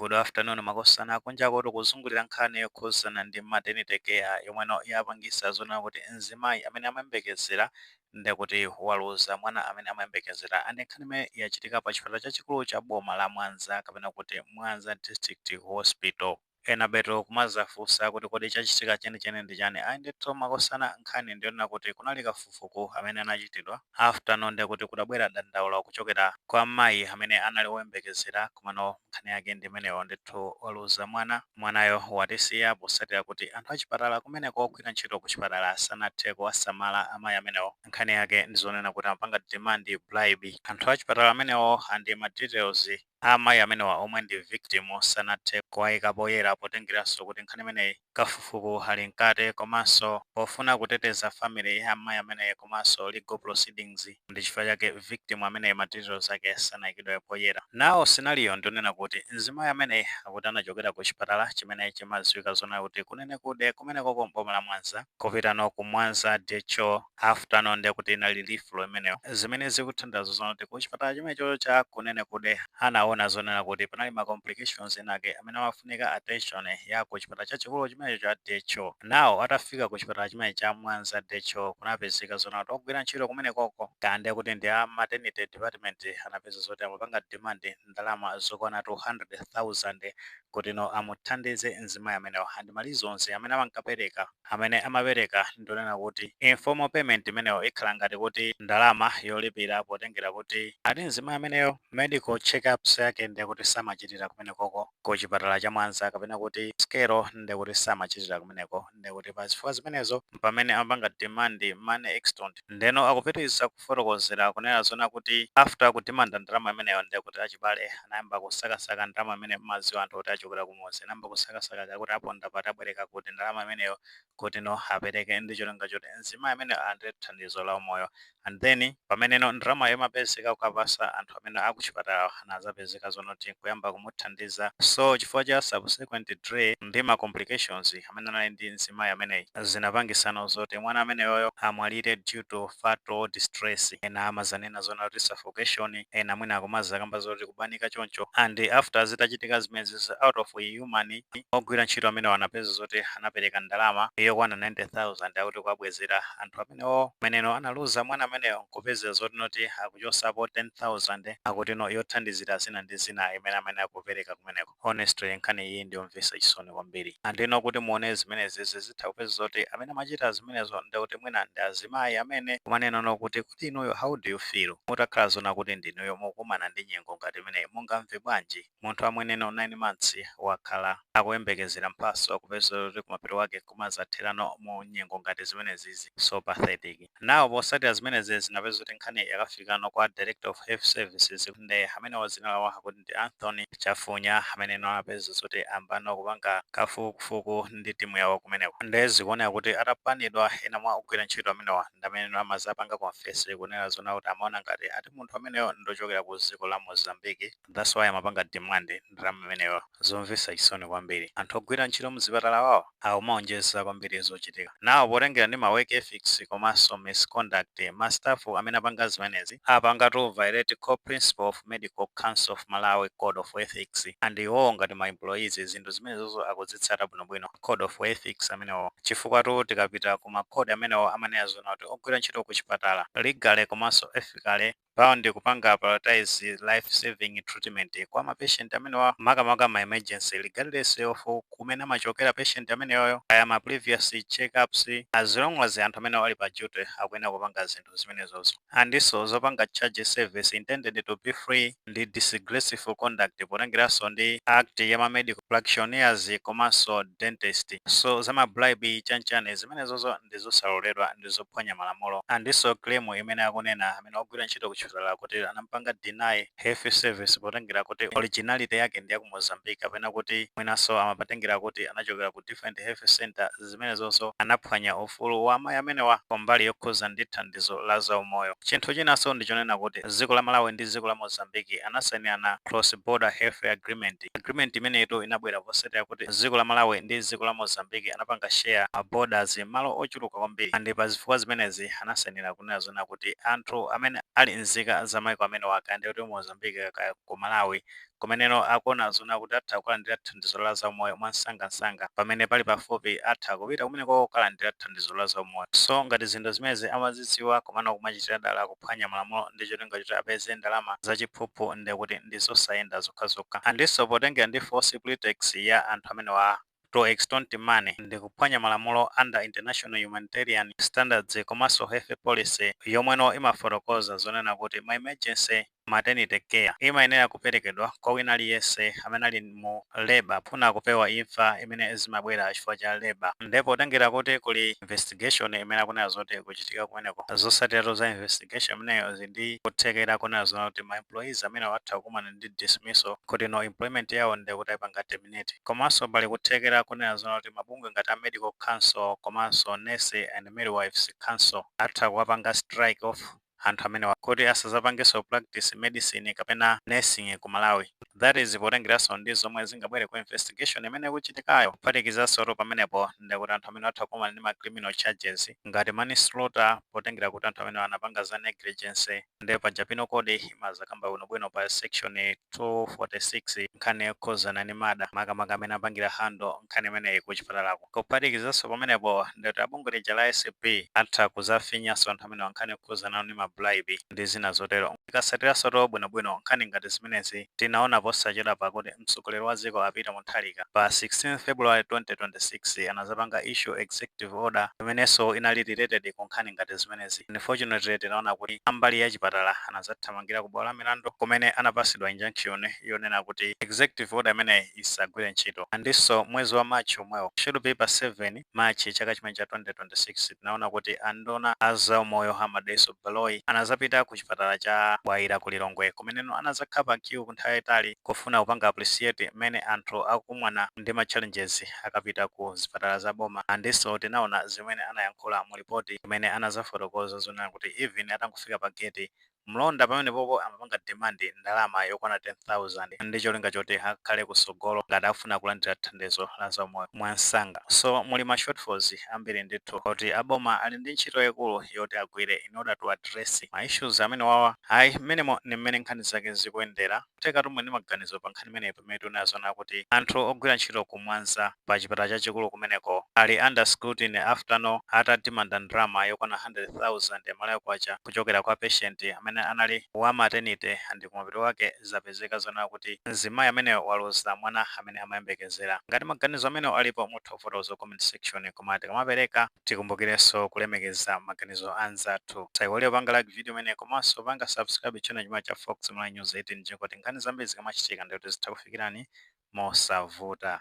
Good afternoon, makosana. Kunja kuti kuzungulira nkhani yokhuzana ndi maternity care yomweno yapangisa zona kuti mzimayi amene amayembekezera ndekuti waluza mwana amene amayembekezera. And nkhani imene yachitika pa chipatala chachikulu cha boma la Mwanza, kapena kuti Mwanza District Hospital. Ena beto kumazafunsa kuti kodi chachitika chenicheni ndi chani? Ayi ndithu, makosana, nkhani ndiyonena kuti kunali kafukufuku amene anachitidwa after no ndekuti kudabwera dandaulo kuchokera kwa mayi amene anali woyembekezera. Komano nkhani yake ndi imeneyo ndithu, waluza mwana, mwanayo watisiya posatira kuti anthu achipatala kumeneko, ogwira ntchito ku chipatala, sanathe kuwasamala amayi amenewo. Nkhani yake ndizonena kuti amapanga demand bribe anthu achipatala amenewo, and ma details amayi amenewa omwe ndi victim sanathe kuwayika poyera, potengeranso kuti nkhani imeneyi kafukufuku ali mkati, komanso pofuna kuteteza family ya amayi ameneyi komanso legal proceedings. Ndi chifukwa chake victim ameneyi ma details ake sanayikidwe poyera. Nawo scenario ndionena kuti mzimayi ameneyi akuti anachokera ku chipatala chimene chimadziwika zona kuti kunene kude kumeneko mboma la Mwanza, kupitano ku Mwanza DHO, after no ndekuti inali referral imeneyo, zimene zikuthandiza zona kuti ku chipatala chimenecho cha kunene kude anaona zonena kuti panali ma complications enake amene amafunika attention ya ku chipatala chachikulu chimenecho cha DHO. Nawo atafika ku chipatala chimene cha Mwanza DHO, kunapezeka zona kuti ogwira ntchito kumenekoko, kande kuti ndi a maternity department, anapeza zoti amapanga demand ndalama zokwana 200,000 kuti no amuthandize mzimayi amenewo. And ma reasons amene amankapereka, amene amapereka, ndionena kuti informal payment imeneyo ikhala ngati kuti ndalama yolipira, potengera kuti ati mzimayi ameneyo medical checkups yake ndekuti samachitira kumenekoko ku chipatala cha Mwanza, kapena kuti skelo ndekuti samachitira kumeneko. Ndekuti pa zifukwa zimenezo pamene amapanga demand money extort. Ndeno akupitiriza kufotokozera kunena zona kuti after kudimanda ndalama imeneyo, ndekuti achibale anayamba kusakasaka ndalama imene, maziwa anthu kuti achokera kumudzi, anayamba kusakasaka kuti aponda pati, abwereka kuti ndalama imeneyo, kuti no apereke ndi cholinga choti mzimayi amene alandire thandizo la umoyo. And then pameneno ndalama imapezeka kukapasa anthu amene akuchipatala, anazapezeka zonoti kuyamba kumuthandiza. So chifukwa cha subsequent delay ndi ma complications amene anali ndi mzimayi ameneyi, zinapangisano zoti mwana ameneyoyo amwalire due to fetal distress. Ena amazanena zona kuti suffocation, ena mwina akumazakamba zoti kubanika choncho. And after zitachitika zimenezi, out of human, ogwira ntchito amene anapeza zoti anapereka ndalama yokwana 90,000 akuti kuabwezera anthu amenewo ameneno analuza mwana ameneyo, nkupeza zoti noti akuchosapo 10,000 akuti no yothandizira zina ndi zina imene amene akupereka kumeneko. Honestly, nkhani iyi ndiyomvetsa chisoni kwambiri. Andino kuti muone zimenezi, zitha kupeza zoti amene amachita zimenezo ndikuti mwina ndi azimayi amene kumanena no kuti inuyo, how do you feel mutakhala zona kuti ndinuyo mukumana ndi nyengo ngati imeneyi? Mungamve bwanji? Munthu amweneno 9 months wakhala akuyembekezera mphaso, kupeza kuti kumapeto wake kumazatherano mu nyengo ngati zimenezizi. So pathetic. Nawo posatira zimenezi, zinapeza kuti nkhani yakafikano kwa Director of Health Services, nde amene wazina lawo akuti ndi Anthony Chafunya, amene no anapeza zoti ambano kupanga kafukufuku ndi timu yawo kumeneko. Nde zikuoneka kuti atapanidwa ena mwa ogwira ntchito amenewa, ndi amene amazapanga confess kunena zona kuti amaona ngati ati munthu ameneyo ndochokera ku dziko la Mozambique, that's why amapanga demand ndalama imeneyo. Zomvetsa chisoni kwambiri. Anthu ogwira ntchito mzipatala wawo akumaonjeza kwambiri zochitika. Nawo potengera ndi ma work ethics komanso misconduct, ma staff amene apanga zimenezi apangatu violate core principle of Medical Council of Malawi Code of Ethics. And iwowo ngati ma employees, zinthu zimenezozo akuzitsata bwinobwino, code of ethics amenewo, chifukwa tu tikapita ku ma code amenewo amanena zona kuti ogwira ntchito ku chipatala legally komanso ethically bound kupanga prioritize life saving treatment kwa ma patient amenewa, makamaka ma emergency, regardless of kumene amachokera patient ameneyoyo, kaya ma previous checkups. As long as anthu amenewo ali pa duty, akuyenera kupanga zinthu zimenezozo. Andinso zopanga charge service intended to be free ndi disgraceful conduct, potengeranso ndi act ya ma medical practitioners komanso dentist. So za ma bribe chanchane zimenezozo ndi zosaloledwa, ndi zophwanya malamulo. Andinso claim imene akunena amene ogwira ntchito kuchipatala kuti anampanga deny health service potengera kuti originality yake ndi ya ku Mozambique, kapena kuti mwinanso amapatengera kuti anachokera ku different health center, zimenezonso anaphwanya ufulu wa amayi amenewa pambali yokhuza ndi thandizo la zaumoyo. Chinthu chinanso ndichonena kuti dziko la Malawi ndi dziko la Mozambique anasayinirana cross border health agreement. Agreement imeneyitu inabwera posatira kuti dziko la Malawi ndi dziko la Mozambique anapanga share ma borders malo ochuluka kwambiri. And pa zifukwa zimenezi anasayinira kunena zona kuti anthu amene ali mzika Nzika za maiko amene wakaya kuti Mozambique kaya ku Malawi, kumeneno akuona zona kuti atha kulandira thandizo la zaumoyo mwansangansanga, pamene pali pafupi atha kupita kumeneko kukalandira thandizo la zaumoyo. So ngati zinthu zimenezi amazidziwa, komano kumachitira dala kuphwanya malamulo ndi cholinga choti apeze ndalama zachiphuphu, ndekuti ndi zosayenda zokhazokha. Andinso potengera ndi false pretext ya anthu amene wa to extort money, ndi kuphwanya malamulo under international humanitarian standards komanso health policy, yomweno imafotokoza zonena kuti ma emergency maternity care imayenera kuperekedwa kwa wina aliyense amene ali mu labor, pofuna kupewa imfa imene zimabwera chifukwa cha labor. Ndipo potengera kuti kuli investigation imene akunena zoti kuchitika kumeneko, zotsatira za investigation imeneyo zindi kuthekera kunena zona kuti ma employees amene atha kukumana ndi dismissal, kuti no employment yawo ndekuti ayipanga terminate. Komanso pali kuthekera kunena zona kuti mabungwe ngati a Medical Council komanso Nurse and Midwives Council atha kuwapanga strike off anthu amenewa kuti asazapangenso practice medicine kapena nursing ku Malawi. That is potengeranso ndi zomwe zingabwere ku investigation imene ikuchitikayo. Kuphatikizanso pamenepo, ndekuti anthu amene atha kukumana ndi ma criminal charges ngati manslaughter, potengera kuti anthu amene anapanga za negligence. Ndi paja Penal Code imazakamba bwinobwino pa section 246 nkhani yokhuzana ndi murder, makamaka amene apangira handle nkhani imeneyi ku chipatalako. Kuphatikizanso pamenepo, ndekuti abungwe lija la ACB atha kuzafinyanso anthu amene nkhani yokhuzana ndi ma bribe ndi zina zotero. Tikasatiranso bwinobwino nkhani ngati zimenezi, tinaona posachedwa pakuti mtsogoleri wa dziko a Peter Mutharika pa 16 February 2026 anazapanga issue executive order imenenso inali related ku nkhani ngati zimenezi. Unfortunately, tinaona kuti ambali ya chipatala anazathamangira ku bwalo la milandu, kumene anapasidwa injunction yonena kuti executive order imeneyi isagwire ntchito. Andinso mwezi wa March omwewo, should be pa 7 March chaka chimene cha 2026, tinaona kuti anduna azaumoyo a Madalitso Baloyi anazapita ku chipatala cha Bwaila ku Lilongwe, kumeneno anazakhala pa queue ku nthawi yayitali kufuna kupanga appreciate mmene anthu akukumana ndi ma challenges akapita ku zipatala za boma. Andinso tinaona zimene anayankhula mu ripoti imene anazafotokoza zonena kuti even atangofika pa gate, mlonda pamene popo amapanga demand ndalama yokwana 10,000 ndi cholinga choti akhale kusogolo ngati afuna kulandira thandizo la zaumoyo mwansanga. So muli ma shortfalls ambiri ndithu kuti aboma ali ndi ntchito yaikulu yoti agwire in order to address ma issues amene wawa. Ayi, mmenemo ni mmene nkhani zake zikuyendera. Teka tumwe ndi maganizo pa nkhani imeneyi, pamene tinazona kuti anthu ogwira ntchito kumwanza pa chipatala chachikulu kumeneko ali under scrutiny after no atadimanda ndalama yokwana 100,000 Malawi kwacha kuchokera kwa patient amene anali wa maternity, and kumapeto wake zapezeka zonena kuti mzimayi ameneyo waluza mwana amene amayembekezera. Ngati maganizo amenewo alipo, mutha kufotokoza comment section, koma tikamapereka tikumbukirenso kulemekeza maganizo anzathu. Sayiwale panga like video imene komanso panga subscribe channel chimene cha Fox Malawi News 18, kuti nkhani zambiri zikamachitika ndikuti zitha kufikirani mosavuta.